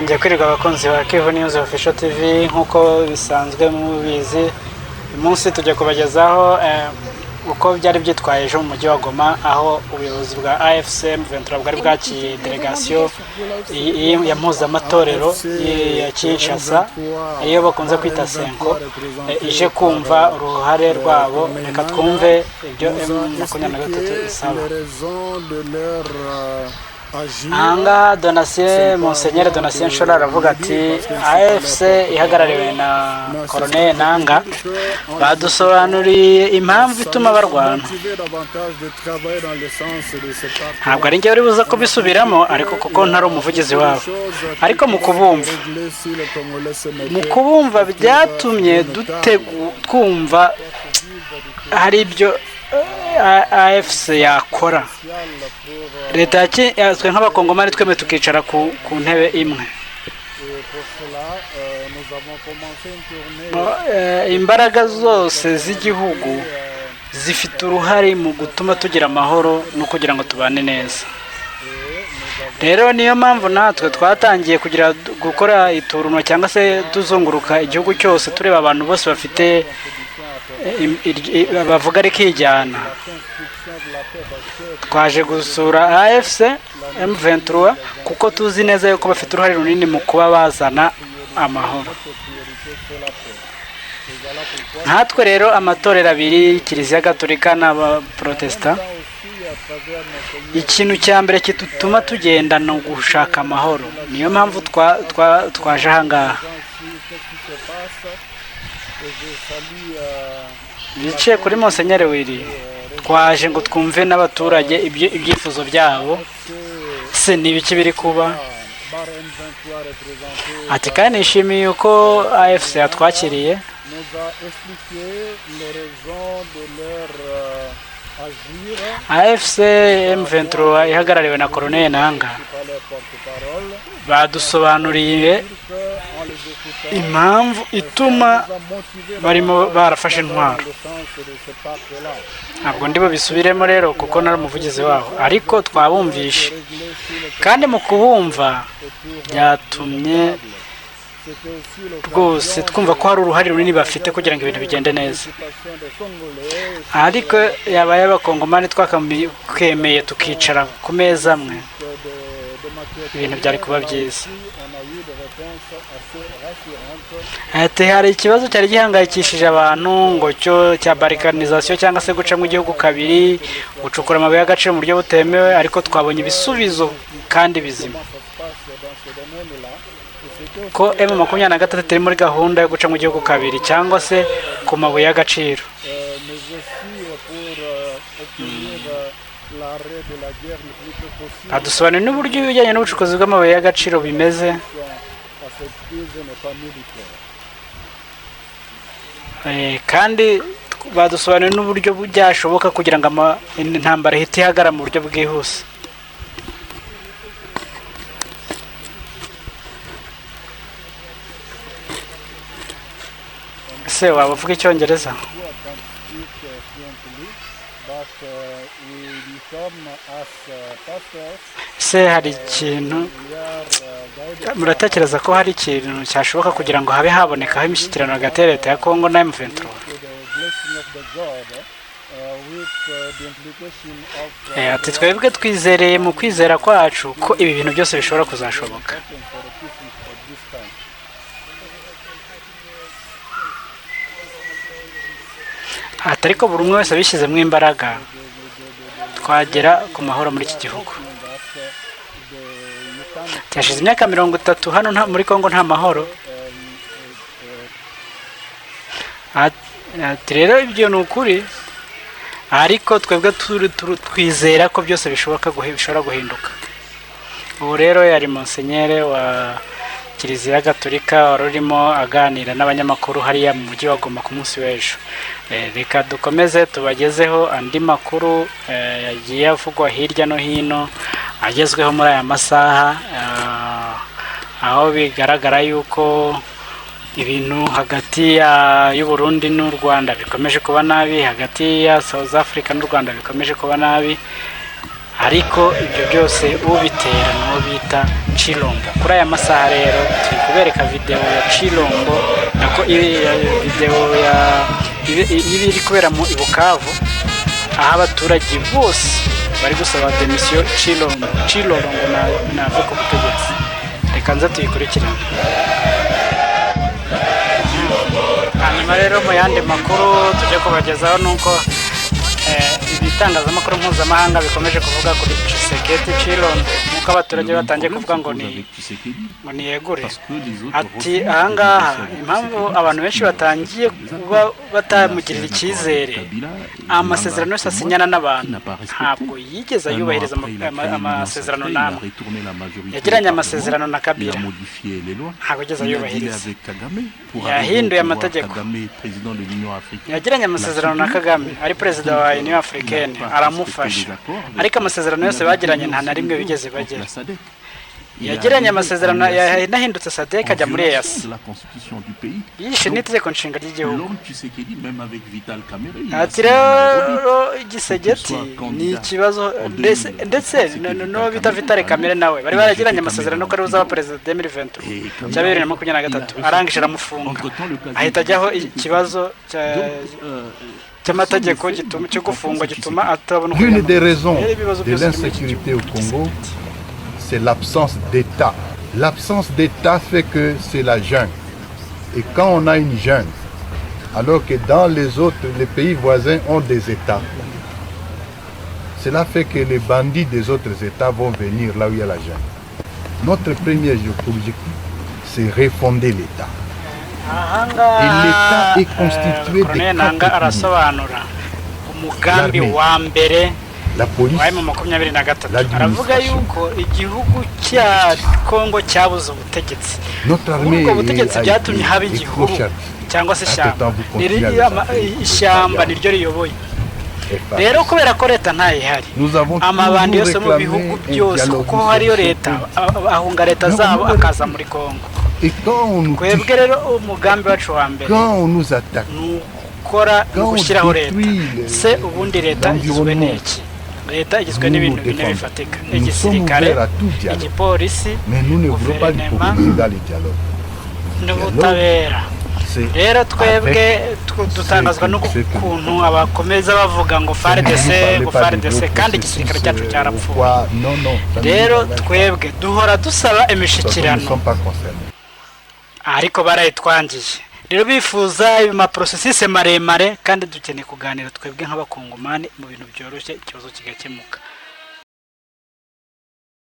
Mwongeye kwirirwa abakunzi ba Kivu News Official TV. Nk'uko bisanzwe mubizi, uyu munsi tujya kubagezaho uko byari byitwaye ejo mu mujyi wa Goma, aho ubuyobozi bwa AFC M23 bwari bwakiriye delegasiyo ya mpuzamatorero ya Kinshasa, iyo bakunze kwita CENCO, ije kumva uruhare rwabo. Reka twumve ibyo M23 isaba. Ahangaha Donatien, Musenyeri Donatien Nshora, aravuga ati: "AFC ihagarariwe na Colonel Nanga badusobanuriye impamvu ituma barwana. Ntabwo ari njye uri buze kubisubiramo, ariko kuko ntari umuvugizi wabo, ariko mu kubumva byatumye twumva hari ibyo AFC yakora, leta ya twe nk'abakongomani twemwe tukicara ku ntebe imwe. Imbaraga zose z'igihugu zifite uruhare mu gutuma tugira amahoro no kugira ngo tubane neza. Rero niyo mpamvu natwe twatangiye kugira gukora iturunwa cyangwa se tuzunguruka igihugu cyose, tureba abantu bose bafite bavuga rikijyana. Twaje gusura AFC M23 kuko tuzi neza yuko bafite uruhare runini mu kuba bazana amahoro. Nkatwe rero amatorero abiri, Kiliziya Gatolika n'Abaprotesta, ikintu cya mbere kidutuma tugenda ni ugushaka amahoro. Niyo mpamvu twaje ahangaha." Biciye kuri Musenyeri Wiri, twaje ngo twumve n'abaturage ibyifuzo byabo, se ni ibiki biri kuba. Ati: "Kandi nishimiye uko AFC yatwakiriye." Nous a expliqué les raisons de leur agir AFC M23 ihagarariwe na Colonel Nanga par leur porte-parole. badusobanuriye Que, en les écoutant, impamvu ituma nous a motivé barimo barafashe intwaro. dans le sens de ce pacte-là. Ntabwo ndi bubisubiremo rero kuko nari umuvugizi wabo, ariko twabumvishe, Réglé sur le kandi mu kubumva byatumye C'était aussi l'occasion rwose twumva ko hari uruhare runini bafite kugira ngo ibintu bigende neza. participation des Congolais Ariko yabaye abakongomani twakemeye tukicara ku meza amwe, de matières ibintu byari kuba byiza. On a eu des réponses assez rassurantes. Ati: "Hari ikibazo cyari gihangayikishije abantu ngo cyo cya balkanisation cyangwa se gucamo igihugu kabiri, gucukura amabuye y'agaciro mu buryo butemewe, ariko twabonye ibisubizo kandi bizima Comment ça se passe dans ce domaine-là? Et c'était aussi ko M23 iri muri gahunda yo gucamo igihugu kabiri cyangwa se ku mabuye y'agaciro." Mais aussi pour obtenir l'arrêt de la guerre le plus tôt possible. Badusobanuriye n'uburyo ibijyanye n'ubucukuzi bw'amabuye y'agaciro bimeze. À cette crise n'est pas militaire. Kandi badusobanuriye n'uburyo byashoboka kugira ngo intambara ihite ihagarara mu buryo bwihuse. Ese waba uvuga icyongereza? Who can't speak fluently, but we become as pastors, Ese hari ikintu we are guided muratekereza ko hari ikintu cyashoboka kugira ngo habe habonekaho imishyikirano hagati ya leta ya Kongo na M23? to the blessing of the God with the implication of Ati: "Twebwe twizereye mu kwizera kwacu ko ibi bintu byose bishobora kuzashoboka." important for the peace at this time. Ati: "Ariko buri umwe wese abishyizemo imbaraga, twagera ku mahoro muri iki gihugu." That the, you can't Hashize imyaka 30 hano muri Kongo nta mahoro. Ati: "Rero ibyo ni ukuri, ariko twebwe twizera ko byose bishoboka bishobora guhinduka." Ubu rero yari Monsenyeri wa Kiliziya Gatolika wari urimo aganira n'abanyamakuru hariya mu mujyi wa Goma ku munsi w'ejo. Reka dukomeze tubagezeho andi makuru yagiye avugwa hirya no hino agezweho muri aya masaha, aho bigaragara yuko ibintu hagati y'u Burundi n'u Rwanda bikomeje kuba nabi, hagati ya South Africa n'u Rwanda bikomeje kuba nabi. Ariko ibyo byose ubitera n'uwo bita Chilombo. Kuri aya masaha rero turi kubereka videwo ya Chilombo, nako videwo ya ibiri kubera mu i Bukavu, aho abaturage bose bari gusaba démission Chilombo, Chilombo ngo nave ku butegetsi. Reka nze tuyikurikirane. Hanyuma rero mu yandi makuru tujya kubagezaho ni uko ibitangazamakuru mpuzamahanga bikomeje kuvuga kuri Tshisekedi Chilombo, nk'uko abaturage batangiye kuvuga ngo niyegure. Ati ahangaha impamvu abantu benshi batangiye kuba batamugirira icyizere, amasezerano yose asinyana n'abantu ntabwo yigeze yubahiriza amasezerano n'amwe. Yagiranye amasezerano na Kabila, ntabwo yigeze ayubahiriza. Yahinduye amategeko. Yagiranye amasezerano na Kagame ari perezida wa Union Africaine, aramufasha, ariko amasezerano yose bagiranye nta na rimwe bigeze bagera. Yagiranye amasezerano, yanahindutse SADC ajya muri EAC, yishe n'itegeko nshinga ry'igihugu. Ati rero Tshisekedi ni ikibazo, ndetse n'uwo bita Vital Kamerhe nawe bari baragiranye amasezerano ko ari uzaba perezida 2023 cya 2023, arangije aramufunga, ahita ajyaho ikibazo cy'amategeko cyo gufungwa gituma atabona uko L'une des raisons Rero ibibazo de byose biri muri iki l'insécurité au gihugu Congo, c'est l'absence d'État. L'absence d'État fait que c'est la jungle. Et quand on a une jungle, alors que dans les autres, les pays voisins ont des États, cela fait que les bandits des autres États vont venir là où il y a la jungle. Notre premier objectif, c'est refonder l'État. Ahangaha Et l'État est constitué de Colonel quatre Nanga piliers. Arasobanura umugambi L'armée, wa mbere la police, wa M23. l'administration. Aravuga yuko igihugu cya Kongo cyabuze ubutegetsi. Notre armée Ubwo butegetsi a byatumye été haba igihuru clocharde. cyangwa se ishyamba. Entre-temps, vous continuez à les appeler Ishyamba les niryo riyoboye. FARDC. Rero kubera ko leta ntayihari, Nous avons amabandi toujours yose mu réclamé bihugu un byose, dialogue, kuko une hariyo solution leta, politique. ahunga leta Non, zabo non, akaza muri Kongo. Et quand on nous Twebwe tue, rero umugambi wacu wa mbere quand on nous attaque, ni ugukora, ni quand on ugushyiraho leta. détruit Se ubundi leta igizwe l'environnement, n'iki? Leta igizwe nous n'ibintu nous bine défendons. bifatika: Nous sommes igisirikare, ouverts à tout dialogue. igipolisi, Mais nous ne voulons pas guverinoma d'hypocrisie dans les dialogues. n'ubutabera. C'est Rero twebwe avec dutangazwa n'ukuntu abakomeza bavuga ngo FARDC, ngo FARDC, kandi igisirikare cyacu cyarapfuye. Quoi? Non, non, ça ne Rero nous engage pas. twebwe duhora dusaba De toute façon, nous ne imishyikirano, sommes pas concernés. ariko barayitwangiye. Rero bifuza amaprocessus maremare, kandi dukeneye kuganira twebwe nk'abakongomani mu bintu byoroshye, ikibazo kigakemuka.